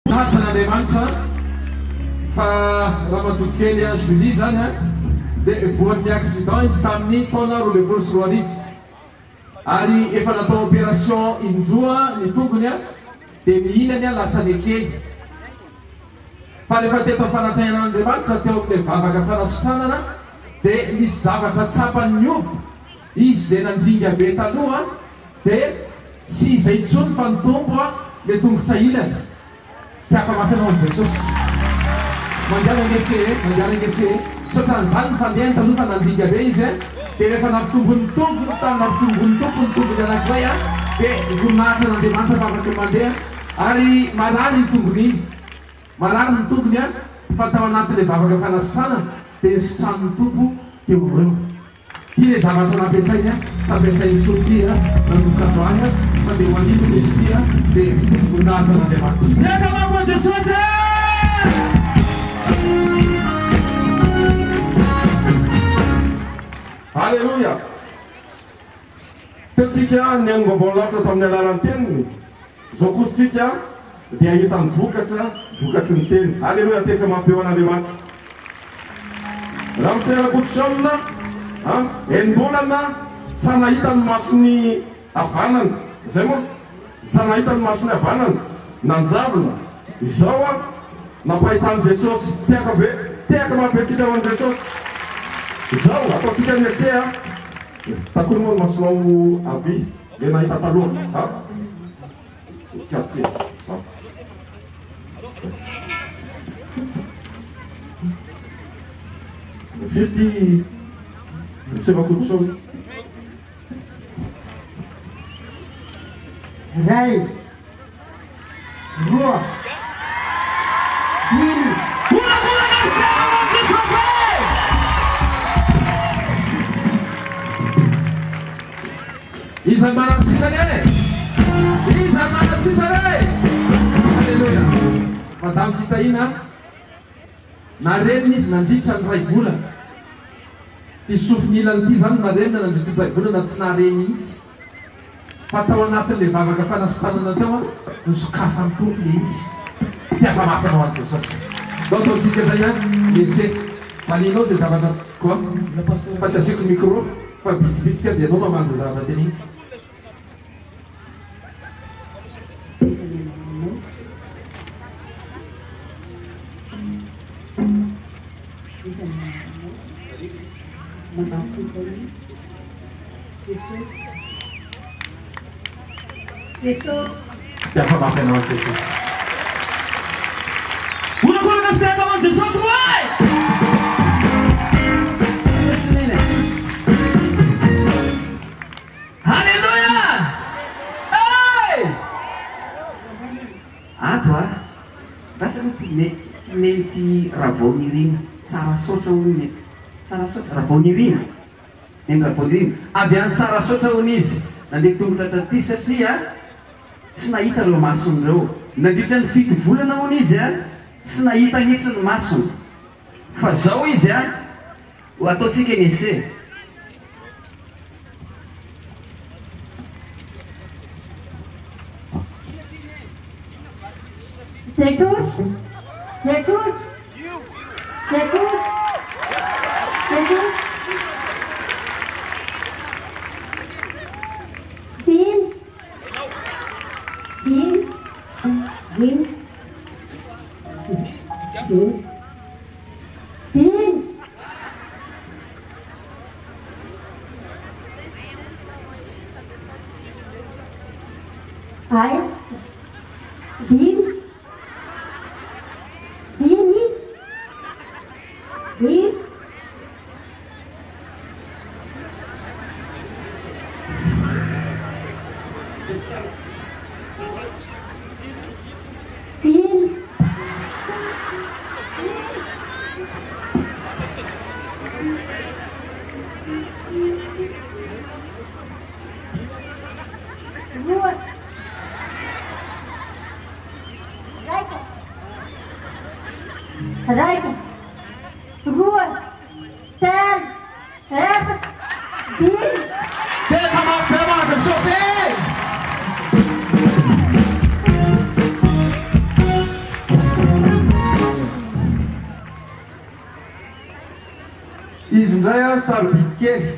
Voninahitra an'Andriamanitra fa ramatoa kely Julie zany dia voan'ny accident izy tamin'ny taona 2012 ary efa natao opération indroa ny tongony dia ny ilany lasa nekeny fa rehefa teto am-panatrehan'Andriamanitra teo amin'ilay vavaka fanasitranana dia nisy zavatra tsapany niova izy izay nandringa be taloha dia Tsy izay intsony fa ny Tompo a le tongotra ilany dia afa mafy anao an'i Jesosy. Mandehana ange se e, mandehana ange se e. Tsy ohatran'izany ny fandehany taloha fa nandringa be izy e. Dia rehefa nampitombon'ny Tompo tamin'ny nampitombon'ny Tompo ny tongony anankiray a, dia voninahitra an'Andriamanitra fa afaka mandeha ary marary iny tongony iny. Marary ny tongony a, fa tao anatin'ilay vavaka fanasitranana dia nisitranin'ny Tompo teo ho eo. Ty le zavatra nampiasainy a, tsy ampiasainy intsony ty a, nanomboka androany a, fa dia ho an'ito izy ty a, dia voninahitra an'Andriamanitra. Miaraka amako an'i Jesosy e! Aleloia! Teo tsika nihaino vaovao lavitra tamin'ny alalan'ny teniny, izao kosa tsika dia hahita ny vokatra vokatry ny teny. Aleloia! Tefy mampeo an'Andriamanitra. Ramose Rakotoson a, enim-bolana tsa nahita ny masony havanana, izay moa tsa nahita ny masony havanana, nanjavona, izao a, nampahitan'i Jesosy, tehaka be, tehaka mahabe-tsika ho an'i Jesosy, izao ataontsika ny essai a, takory moa ny masonao havia, le nahita taloha a, Quartier, izao. Firy ty Monsieur Rakotoson? Iray, roa, dimy. Horakoraka ny fiainana Jesosy e! Iza no manasitrana e? Iza no manasitrana e? Alléluia. Madame Fitahiana, narenina izy nandritra ny iray volana. Ity sofiny ilany ity izany narenina nandritra ny iray volana tsy nahare mihitsy. Fa tao anatin'ilay vavaka fanasitranana teo, nosokafan'ny Tompo ilay izy. Tiava mafy anao an'i Jesosy. Ndao ataontsika indray an, Lese. Valianao izay zavatra quoi? Fa tsy asiako micro fa bitsibitsika dia ianao mamaly izay zavatra teneniko. Aiza ny anaranao? Aiza ny anaranao? Madame Fitahiana. Jesosy. Jesosy. Dia afa mafy anao an'i Jesosy. Horakoraka sy atao an'i Jesosy moa e! Alléluia! Hey! Ato a! Lasa aloha ty ne ty Ravaonirina Tsarasaotra hono ne Tsarasaotra Ravaonirina Neny Ravaonirina Avy any Tsarasaotra hono izy nandeha tongotra taty satria tsy nahita ireo masony ireo. Nandritra ny fito volana hono izy tsy nahita mihitsy ny masony. Fa zao izy ho ataontsika ny essai. Jesosy! Jesosy! Jesosy! Jesosy! Dimy! Dimy! Dimy! Dimy! Dimy! Ay! Dimy! Dimy! Dimy! Dimy! Roa. Raika. Raika. Roa. Telo. Efatra. Dimy. Tena mafy be ma Jesosy e! Izy indray an, sarobidy kely.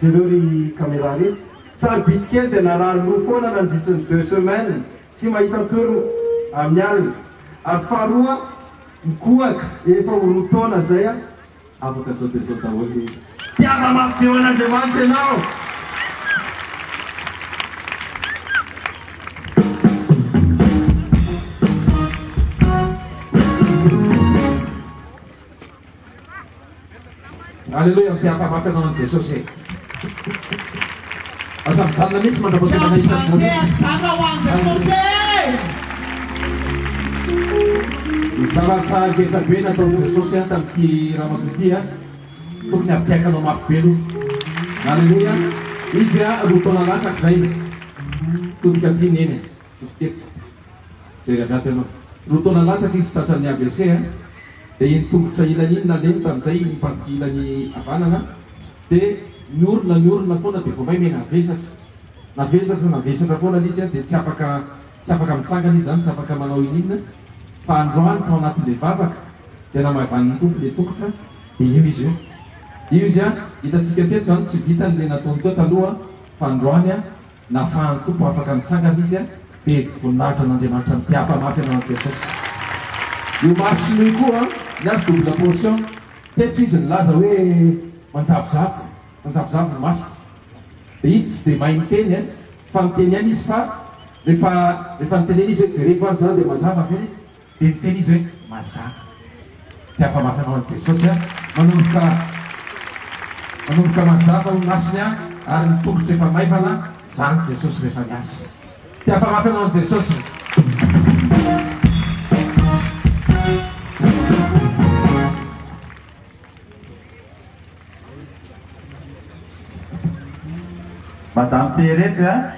Jereo ry caméra ry. Sarobidy kely dia narary loha foana nandritry ny deux semaines, tsy mahita tory amin'ny alina. Ary faharoa, mikohaka efa ho roa taona izay an. Afaka zao dia zao daholo izy. Tiava mafy be ho an'Andriamanitra ianao. Aleloia, mpihafa mafy anao an'i Jesosy e. Aza mijanona mihitsy mandra-pahatonga isan'ny voa mihitsy. Ny zavatra ngeza be nataon'i Jesosy ahy tamin'ity ramatoa ity a, tokony hampiaiky anao mafy be aloha. Aleloia. Izy a, roa taona latsaka izay. Todika aty neny e. Todika eto. Jery avy ato ianao. Roa taona latsaka izy tratran'ny AVC a. Dia iny tongotra ilany iny nalemy tamin'izay, iny partie ilany havanana. Dia niorina niorina foana dia vao may me navesatra. Navesatra navesatra foana ilay izy dia tsy afaka tsy afaka mitsangana izy izany, tsy afaka manao ininona. Fa androany tao anatin'ilay vavaka dia namaivanin'ny Tompo ilay tongotra dia io izy io. Io izy an, hitantsika teto izany tsy vitany ilay nataony teo taloha fa androany an, nafahan'ny Tompo afaka nitsangana izy an, dia voninahitra an'Andriamanitra mitiafa mafy anao an'i Jesosy. Io masony io koa an, ny azy double portion. Teto izy nilaza hoe manjavozavo, manjavozavo ny masoko. Dia izy tsy dia mahay miteny an, fa miteny ihany izy fa rehefa rehefa nitenena izy hoe jerevo ary izany dia mazava ve? Dia niteny izy hoe mazava. Dia afa-mafy anao an'i Jesosy an, manomboka manomboka mazava ny masony an, ary ny tongotra efa maivana, izany Jesosy rehefa miasa. Dia afa-mafy anao an'i Jesosy. Madame Pierrette a,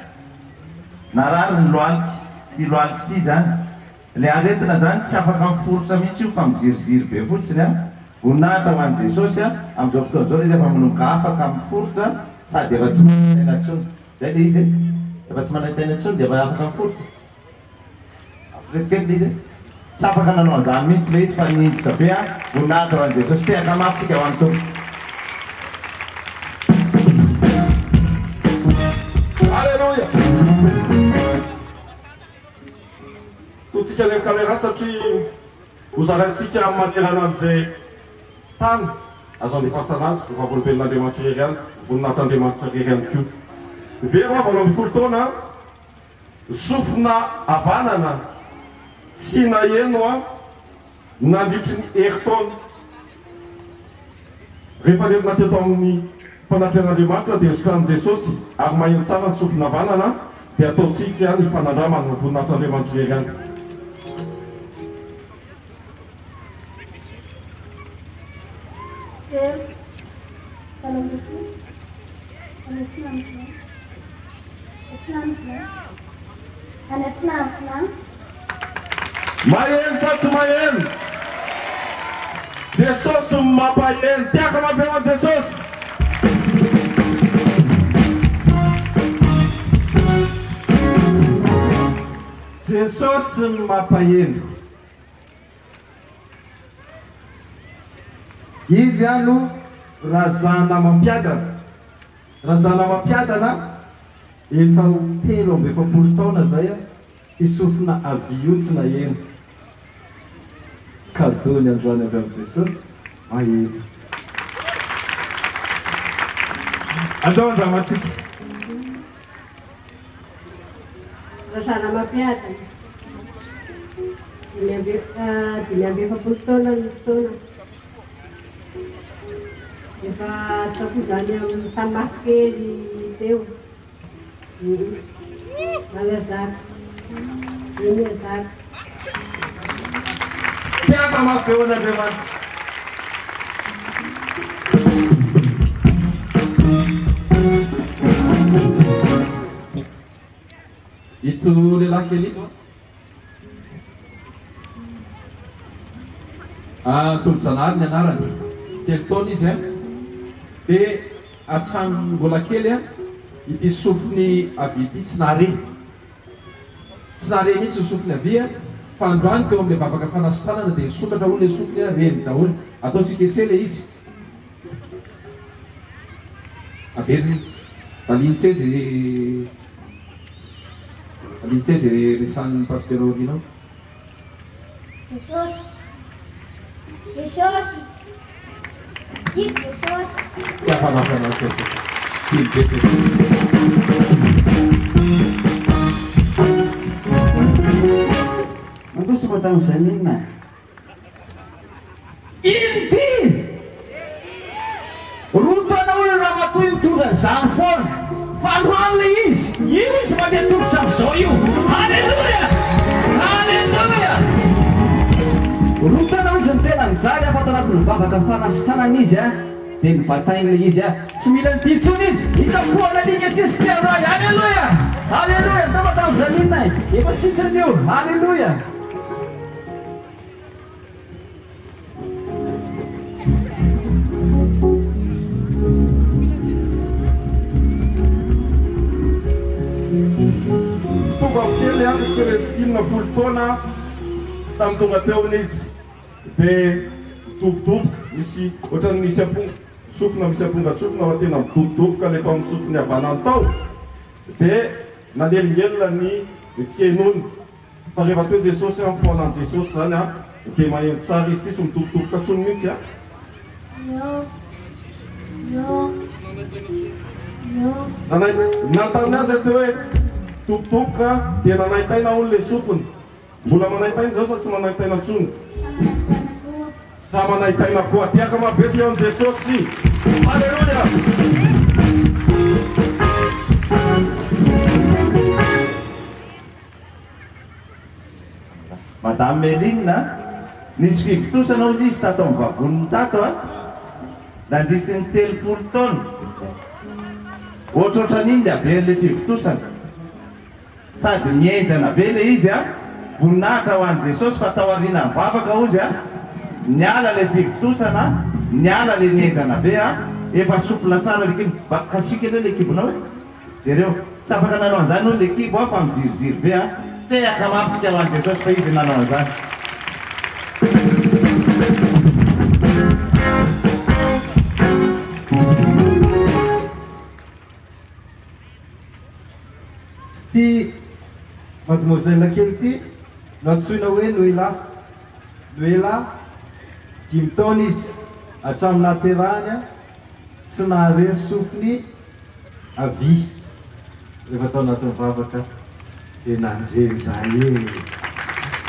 narary ny lohalika, ity lohalika ity izany, ilay aretina izany tsy afaka miforitra mihitsy io fa miziriziry be fotsiny a, voninahitra ho an'i Jesosy a, amin'izao fotoana izao ilay izy efa manomboka afaka miforitra sady efa tsy manaintaina intsony, izay ilay izy e, efa tsy manaintaina intsony dia efa afaka miforitra. Ampirefo kely ilay izy e. Tsy afaka nanao an'izany mihitsy ilay izy fa niditra be an. Voninahitra ho an'i Jesosy. Tehaka mafy tsika ho an'ny Tompo. Alléluia. Totsika any amin'ny caméra satria ho zaraintsika manerana an'izay tany azo andefasana azy ho vavolombelon'Andriamanitra irery ihany, voninahitr'Andriamanitra irery ihany koa. Vero 18 taona. Sofina havanana tsy naheno aho nandritry ny herintaona. Rehefa nentina teto amin'ny fanatrehan'Andriamanitra dia sitran'i Jesosy ary maheno tsara ny sofina havanana dia ataontsika ny fanandramana, voninahitr'Andriamanitra irery ihany. Telo, 18, 18. Maheno sa tsy maheno? Jesosy no mampaheno. Tiako mampiheno an'i Jesosy. Jesosy no mampaheno. Izy no razana mampiadana. Razanamampiadana, efa ho 43 taona zay a, ty sofina havia io tsy naheno. Cadeau ny androany avy amin'i Jesosy, maheno. Andao andramantsika. Razanamampiadana, 45 taona ny fotoana. Efa ataoko izany amin'ny tany kely teo. Malazaka. Eny azaka. Tiava mafy eo an'Andriamanitra. Ito lehilahy kely ito. Tolojanahary ny anarany. Telo taona izy dia hatramin'ny mbola kely ity sofiny havia ity tsy nahare. Tsy nahare mihitsy ny sofiny havia. Fa androany teo amin'ilay vavaka fanasitranana dia nisokatra hono ilay sofiny an, reny daholo. Ataontsika essai ilay izy. Averiny. Valiantsy izay valiantsy izay resahin'ny Pasteur aoriana ao. Jesosy. Jesosy. Tiako Jesosy. Tiavanao anao Jesosy. Tiany be Jesosy. Mandroso madame Janine. Ino ity? Roa taona hono ramatoa io mitondra an'izany foana. Fa androany ilay izy. Io izy mandeha tongotra amin'izao io. Aleloia! Aleloia! Roa taona hoy izy no tena nijaly aho fa tao anatin'ny vavaka fanasitranana izy a, dia nibatainy ilay izy a. Tsy mila an'ity intsony izy. Hitapohana alika sisy tia ray. Aleloia! Aleloia! Tao tamin'ny Janine e. Efa sitrana io. Aleloia! Tovovavy kely an, Celestine folo taona, tamin'ny tonga teo izy dia midobodoboka, misy ohatran'ny misy amponga tsofina, misy amponga tsofina fa tena midobodoboka ilay tao amin'ny sofiny havanany tao, dia nanelingelina ny fihainoany. Fa rehefa teo Jesosy an, foana an'i Jesosy zany an, dia maheno tsara izy, tsisy midobodoboka tsony mihitsy an. No. No. No. Nanay, nanontany azy aho teo hoe, dobodoboka dia nanaintaina hono le sofiny. Mbola manaintaina izao sa tsy manaintaina tsony? Manaintaina koa. Sa manaintaina koa. Tehaka mahabe sy eo an'i Jesosy. Aleloia! Madame Méline a, nisy fivontosana hozy izy tato amin'ny vavoniny tato a, nandritry ny 30 taona. Ohatrohatran'iny ny haben'ilay fivontosana. Sady nihenjana be ilay izy a, voninahitra ho an'i Jesosy fa tao aorianan'ny vavaka hozy a, niala ilay fivontosana, niala ilay nihenjana be a, efa souple tsara ilay kibo. Mba kasiaka aloha ilay kibonao e. Jereo, tsy afaka nanao an'izany hono le kibo an, fa miziriziry be an. Tehaka mafy tsika ho an'i Jesosy fa Izy nanao an'izany. Ity mademoiselle kely ity no antsoina hoe Noelah. Noelah, dimy taona izy hatramin'ny nahaterahany tsy nahare ny sofiny Avia, rehefa tao anatin'ny vavaka dia nandre indray e!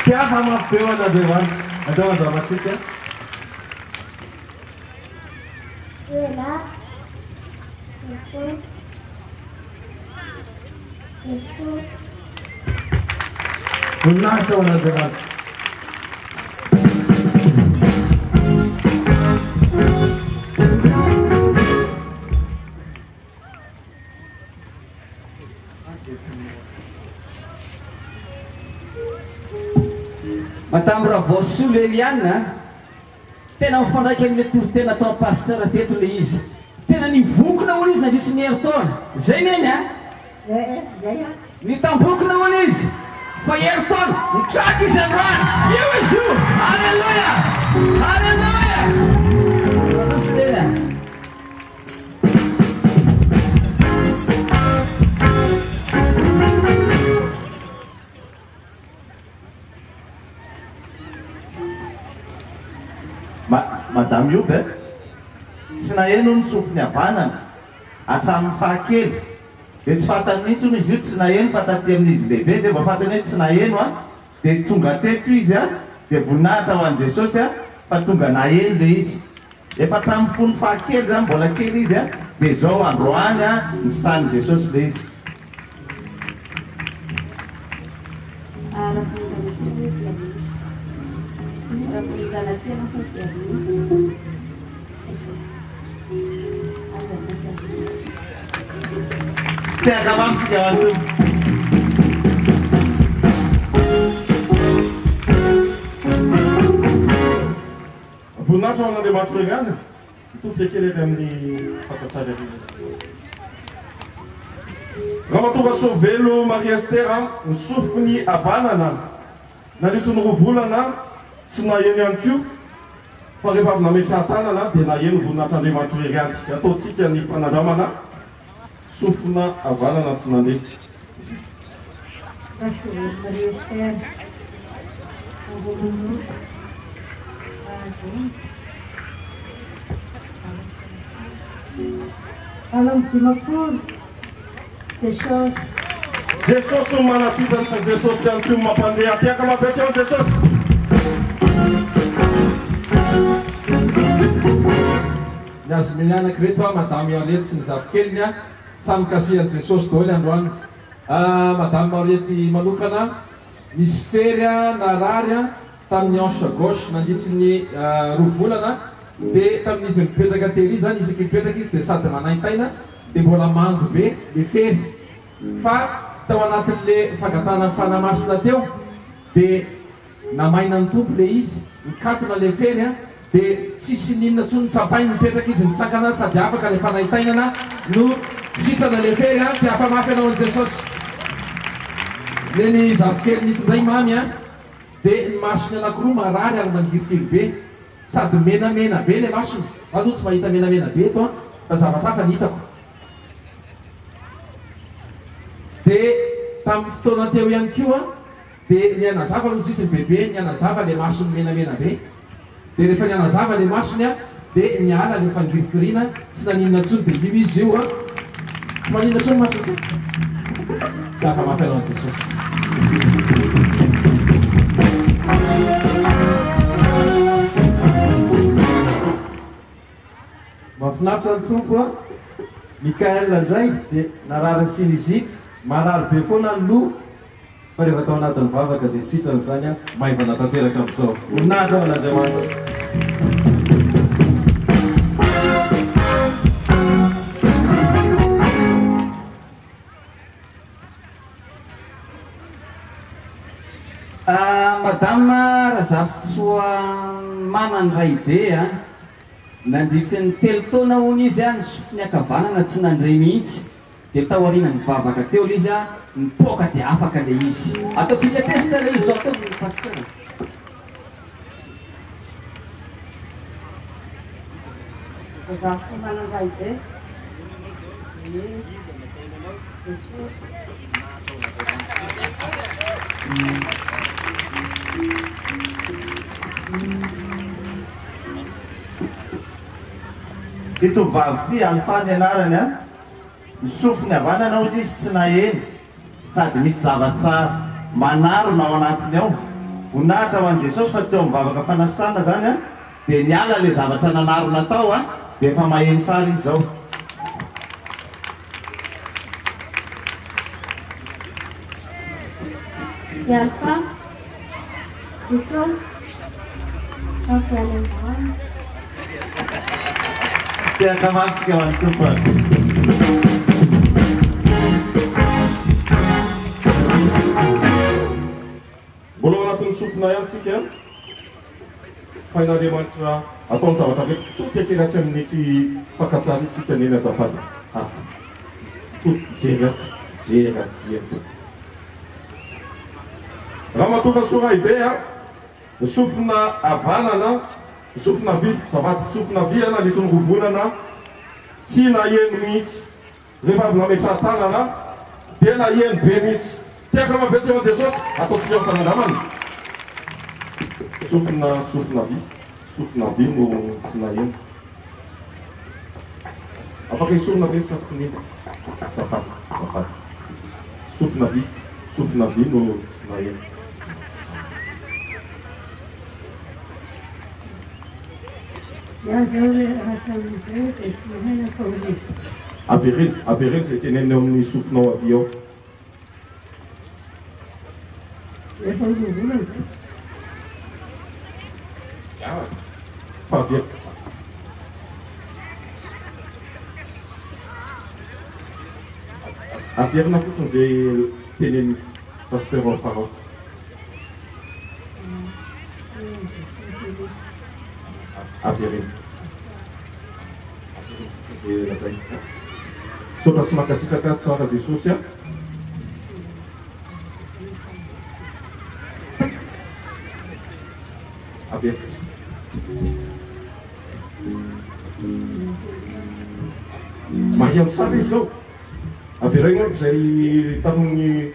Mpiasa mafy be ho an'Andriamanitra. Andao handramantsika. Ela, Jesoa, Jesoa. Voninahitra ho an'Andriamanitra. Madame Ravaosoa Leliane a! Tena mifandraika amin'ilay toriteny nataon'i Pasteur teto ilay izy. Tena nivokona hono izy nandritry ny herintaona. Zay neny a! Zay a! Nitambokona hono izy fa herintaona, nitraka izy androany. Io izy io! Aleloia! Aleloia! Mandroso neny a! Madame Yobe, tsy naheno hono ny sofiny havanana hatramin'ny fahakely, dia tsy fantany mihitsy hono izy io tsy naheno fa taty amin'izy lehibe dia vao fantany hoe tsy naheno an, dia tonga teto izy an, dia voninahitra ho an'i Jesosy an, fa tonga naheno ilay izy. Efa hatramin'ny fony fahakely zany, mbola kely izy a, dia izao androany a, nisitrahan'i Jesosy ilay izy. Tehaka mafy tsika ho an'ny Tompo. Voninahitra ho an'Andriamanitra ihany. Mitodika kely any amin'ny fakan-tsary ary. Ramatoa Rasoavelo Marie Esther, ny sofiny havanana. Nandritry ny roa volana tsy naheno ihany koa fa rehefa avy nametrahan-tanana dia naheno voninahitr'Andriamanitra irery ihany. Ataontsika ny fanandramana sofina havanana tsy nandeha. Rasoavelo Marie Esther, Ambohimanosy, Mahajanga. 58. Jesosy. Jesosy no manasitrana, Jesosy ihany koa no mampandeha. Mpiaka mampiantrano Jesosy. Ny azy mianaka ireto a, Madame Henriette sy ny zafikeliny a, samy kasihan'i Jesosy daholo androany. Madame Henriette manokana, nisy fery a, narary a, tamin'ny hanche gauche nandritry ny roa volana dia tamin'izy nipetraka tery izany isaky mipetraka izy dia sady manaintaina dia mbola mando be le fery fa tao anatin'le fangatahana ny fanahy masina teo dia namaina ny Tompo le izy nikatona le fery an dia tsisy n'inona tsony tsapainy mipetraka izy mitsangana sady afaka le fanaintainana no sitrana le fery an dia afa-mafy anao an'i Jesosy neny zafikeliny ito indray mamy an Dia ny masony anakiroa marary ary mangirifiry be. Sady menamena be ilay masony. Za aloha tsy mahita menamena be eto an, fa zavatra hafa ny hitako. Dia tamin'ny fotoana teo ihany koa dia nihanazava hozy izy ny bebe, nihanazava ilay masony menamena be. Dia rehefa nihanazava ilay masony an, dia niala ilay fangirifiriana, tsy naninona intsony, dia io izy io an, tsy maninona intsony masony intsony. Dia afa-mafy anao an'i Jesosy. Mahafinaritra ny Tompo a! Mickaël indray dia narary sinusite, marary be foana ny loha fa rehefa tao anatin'ny vavaka dia sitrana izany a, maivana tanteraka amin'izao. Voninahitra ho an'Andriamanitra. Madame Razafintsoa Manandraibe a! Nandritry ny telo taona hono izy ny sofiny ankavanana tsy nandre mihitsy, dia tao aorianan'ny vavaka teo ilay izy nipoaka dia afaka ilay izy. Ataontsika test ilay izy zao, ataovy ny pasteur. Razafimanandraibe, Ie, Jesosy. Ity tovovavy ity, Alpha ny anarany an, ny sofiny havanana hozy izy tsy naheno sady misy zava-tsara manarona ao anatiny ao. Voninahitra ho an'i Jesosy fa teo amin'ny vavaka fanasitranana izany an, dia niala ilay zavatra nanarona tao an, dia efa maheno tsara izy izao. I Alpha, Jesosy, avy any an-danitra. Tehaka mafy tsika ho an'ny Tompo. Mbola ao anatin'ny sofina ihany tsika fa in'Andriamanitra ataony zavatra rehetra todika kely atsy amin'ity fakantsary ity tsika neny azafady a tody jery atsy jery atsy jery Ramatoa Rasorahibe a ny sofina havanana ny sofina havia azafady sofina havia nandritry ny roa volana tsy naheno mihitsy Rehefa avy nametraha-tanana dia naheno be mihitsy. Tehaka mavetsy eo an'i Jesosy, ataontsika eo fanandramana. Sofina sofina havia, sofina havia no tsy naheno. Afaka esorina ve ny satroka-nina? Azafady, azafady. Sofina havia, sofina havia no tsy naheno. Izaho izao re hatramin'izay dia tsy mahay na fahoriana. Avereno, avereno izay tenenina eo amin'ny sofinao havia ao. Efa ho roa volana izay. Ya, fa averiko. Averina fotsiny izay tenenin'ny Pasteur ao Farao. Avereno. Avereno lazaina. Misaotra sy mankasitraka tsara Jesosy a. Averiko. Mahia tsara izy izao. Avereno araka izay tamin'ny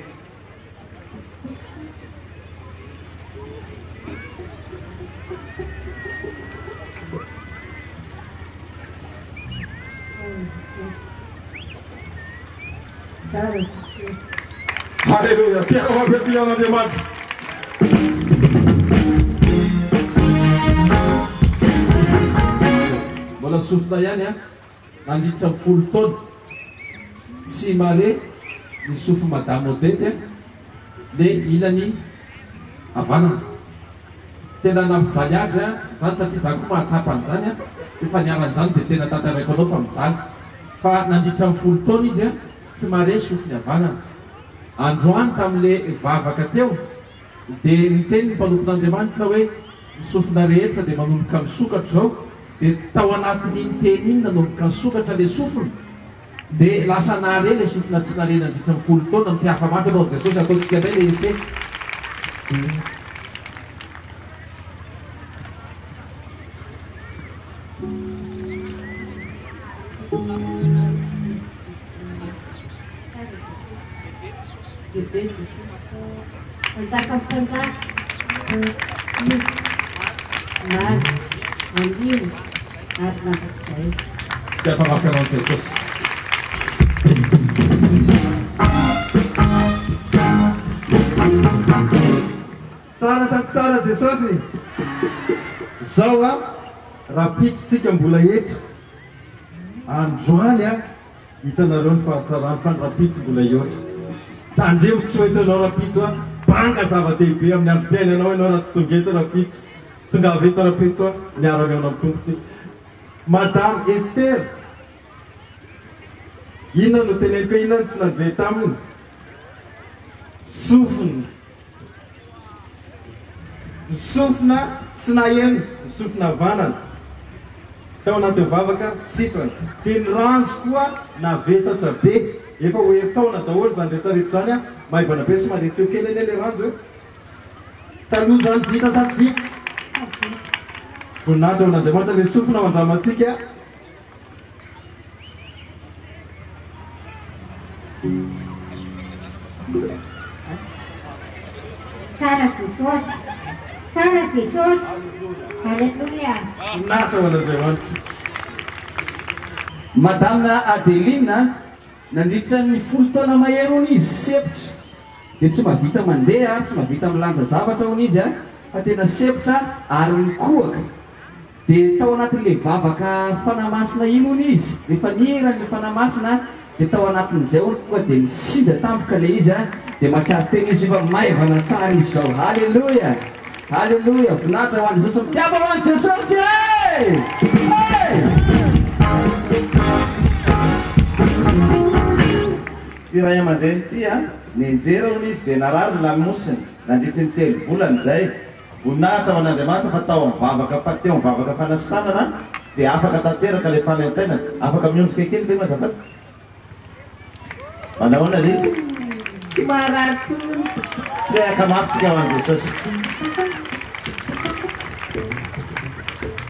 Haleloia! Tiako hampiasia an'Andriamanitra. Mbola sofina ihany an, nandritra ny folo taona tsy mare ny sofin'i Madame Odette an, le ilany havanana. Tena nampijaly azy an, izany satria za koa mahatsapa an'izany an, efa niharan'izany dia tena tantaraiko anao fa mijaly. Fa nandritra ny folo taona izy an, tsy mare sofiny havanana. Androany tamin'le vavaka teo dia niteny ny mpanompon'Andriamanitra hoe ny sofina rehetra dia manomboka misokatra izao, dia tao anatin'iny teny iny nanomboka nisokatra le sofina, dia lasa nahare le sofina tsy nahare nandritra ny folo taona, mpihafa mafy aloha Jesosy, ataontsika indray le essai. Bebe Jesosy. Mpanjaka mpanjaka. Izy. Omaly. Anio. Ary mandrakizay. Dia mpanafy anao Jesosy. Tsara sady tsara Jesosy. Zao a, rahampitso tsika mbola eto. Androany a. Hitanareo ny fahatsarany fa ny rahampitso mbola hihoatra. Tandremo tsy ho eto ianao rahampitso a! Banga zava-dehibe amin'ny androm-piainanao ianao raha tsy tonga eto rahampitso. Tongava eto rahampitso a! Miara-mihaona amin'ny Tompo tsika. Madame Esther, inona no teneniko hoe inona no tsy nandre taminy? Sofina. Ny sofina tsy naheno, ny sofina havanana. Tao anatin'ny vavaka, sitrana. Dia ny ranjo koa navesatra be. Efa ho herintaona daholo izany rehetra rehetra izany an. Maivana be somary hetseho kely anie ilay ranjo e. Taloha izany vita sa tsy vita? Voninahitra ho an'Andriamanitra ilay sofina ho andramantsika. Tsara Jesosy. Tsara Jesosy. Alléluia. Voninahitra ho an'Andriamanitra. Madame Adeline, nandritra ny folo taona mahery hono izy sempotra, dia tsy mahavita mandeha, tsy mahavita milanja zavatra hono izy fa tena sempotra ary mikohaka. Dia tao anatin'ilay vavaka Fanahy Masina iny hono izy, rehefa nihira an'ilay Fanahy Masina, dia tao anatin'izay hono tonga dia nisinda tampoka ilay izy an, dia mahatsiaro tena izy fa maivana tsara izy izao. Haleloia! Haleloia! Voninahitra ho an'i Jesosy. Mitiava ho an'i Jesosy e! Hey! Ity ray aman-dreny ity an, nianjera hono izy dia narary ny lamosiny nandritry ny telo volana izay, Voninahitra ho an'Andriamanitra fa tao amin'ny vavaka fa teo amin'ny vavaka fanasitranana dia afaka tanteraka ilay fanaintainana. Afaka miondrika kely ve moa azafady? Manahoana ilay izy? Tsy marary tsony. Tehaka mafy tsika ho an'i Jesosy.